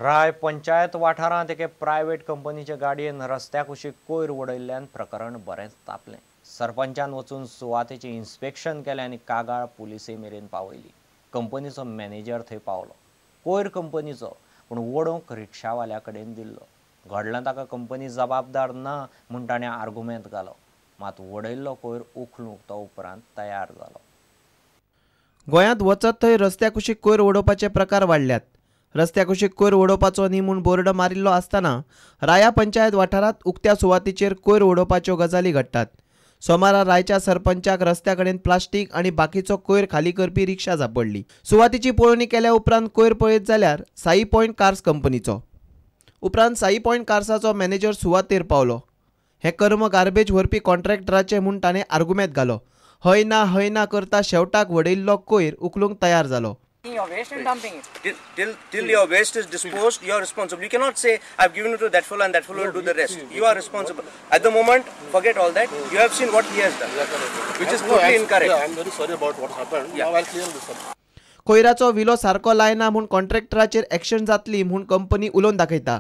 राय पंचायत वाठारांत एके प्रायव्हेट कंपनीचे गाडयेन रस्त्या कुशीक कोयर उडयल्ल्यान प्रकरण बरेंच तापलें. सरपंचान वचून सुवातेचें इन्स्पेक्शन केलें आनी कागाळ पुलिसे मेरेन पावयली. कंपनीचो मॅनेजर थंय पावलो. कोयर कंपनीचो पूण वडोवंक रिक्षावाल्या कडेन दिल्लो. घडलां ताका कंपनी जबाबदार ना म्हूण ताणें आर्गुमेंत घालो. मात वडयल्लो कोयर उखलूंक तो उपरांत तयार जालो. गोंयांत वचत थंय रस्त्या कुशीक कोयर उडोवपाचे प्रकार वाडल्यात. रस्त्या कुशीक कोयर उडोवपाचो न्ही म्हूण बोर्ड मारिल्लो आसतना राया पंचायत वाठारांत उक्त्या सुवातीचेर कोयर उडोवपाच्यो गजाली घडटात. सोमारा रायच्या सरपंचाक रस्त्या कडेन प्लास्टीक आनी बाकीचो कोयर खाली करपी रिक्षा सापडली. सुवातीची पळोवणी केल्या उपरांत कोयर पळयत जाल्यार साई पॉयंट कार्स कंपनीचो. उपरांत साई पॉयंट कार्साचो मॅनेजर सुवातेर पावलो. हें कर्म गार्बेज व्हरपी कॉन्ट्रॅक्टराचें म्हूण ताणें आर्गुमेंत घालो. हय ना करता शेवटाक वडयिल्लो कोयर उखलूंक तयार जालो. Your waste and dumping it. Till your waste is disposed, you are responsible. You cannot say, I've given it to that fellow and that fellow will do the rest. You are responsible. At the moment, forget all that. You have seen what he has done, which is totally incorrect. Yeah, I'm very sorry about what happened. Yeah. Now I'll clear this up. कोयराचो विलो सारको लायना म्हूण कॉन्ट्रॅक्टराचेर action जातली म्हूण company उलोवन दाखयता.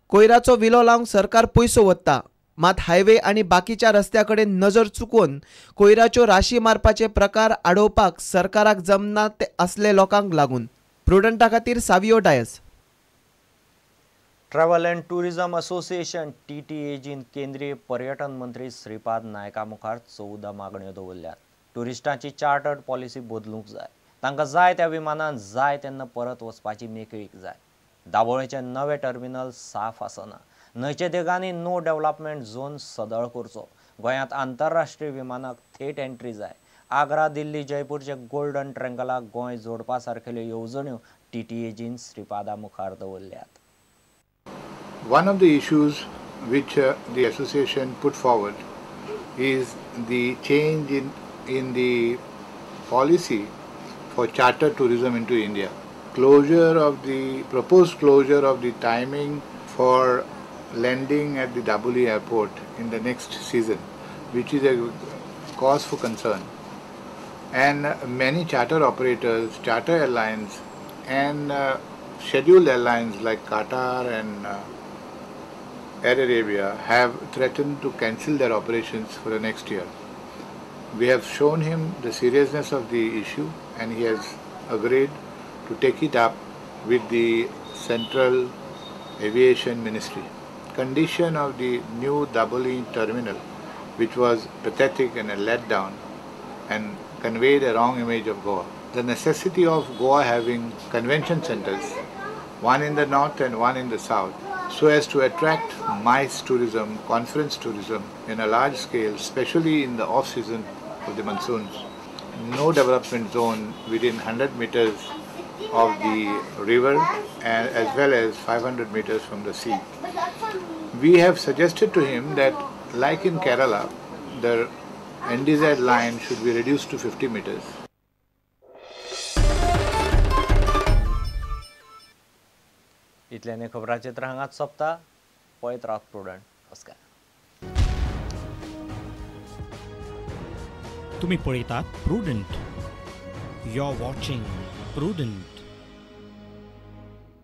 कोयराचो विलो लावंक सरकार पयसो वत्ता, मात हायवे आनी बाकीच्या रस्त्या कडेन नजर चुकोवन कोयराच्यो राशी मारपाचे प्रकार आडोवपाक सरकाराक जमना ते असले लोकांक लागून. प्रुडंटा खातीर Savio Dias. Travel and tourism association TTAGन केंद्रीय पर्यटन मंत्री श्रीपाद नायका मुखार 14 मागण्यो दवरल्यात. ट्युरिस्टांची चार्टर्ड पॉलिसी बदलूंक जाय. तांकां जाय त्या विमानान जाय तेन्ना परत वचपाची मेकळीक जाय. दाबोळेचें नवें टर्मिनल साफ आसना. न्हंयच्या देगांनी नो डेव्हलपमेंट झोन सदळ करचो. गोंयांत आंतरराष्ट्रीय विमानाक थेट एंट्री जाय. आग्रा, दिल्ली, जयपूरचे गोल्डन ट्रँगलाक गोंय जोडपा सारकेल्यो येवजण्यो TTAGन श्रीपादा मुखार दवरल्यात. One of the issues which the association put forward is the change in the policy for charter tourism into India. Proposed closure of the timing for landing at the Dabolim airport in the next season, which is a cause for concern. And many charter operators, charter airlines and scheduled airlines like Qatar and Air Arabia have threatened to cancel their operations for the next year. We have shown him the seriousness of the issue and he has agreed to take it up with the Central Aviation Ministry. Condition of the new Dabolim terminal, which was pathetic and a letdown and conveyed a wrong image of Goa. The necessity of Goa having convention centers, one in the north and one in the south, so as to attract MICE tourism, conference tourism in a large scale, especially in the off-season of the monsoons. No development zone within 100 meters of the river and as well as 500 meters from the sea. We have suggested to him that, like in Kerala, the NDZ line should be reduced to 50 meters. इतल्याने खबराचित्र हांगाच सोंपता. पळयत रावत prudent. नमस्कार. तुम्ही पळयतात Prudent. You are watching Prudent.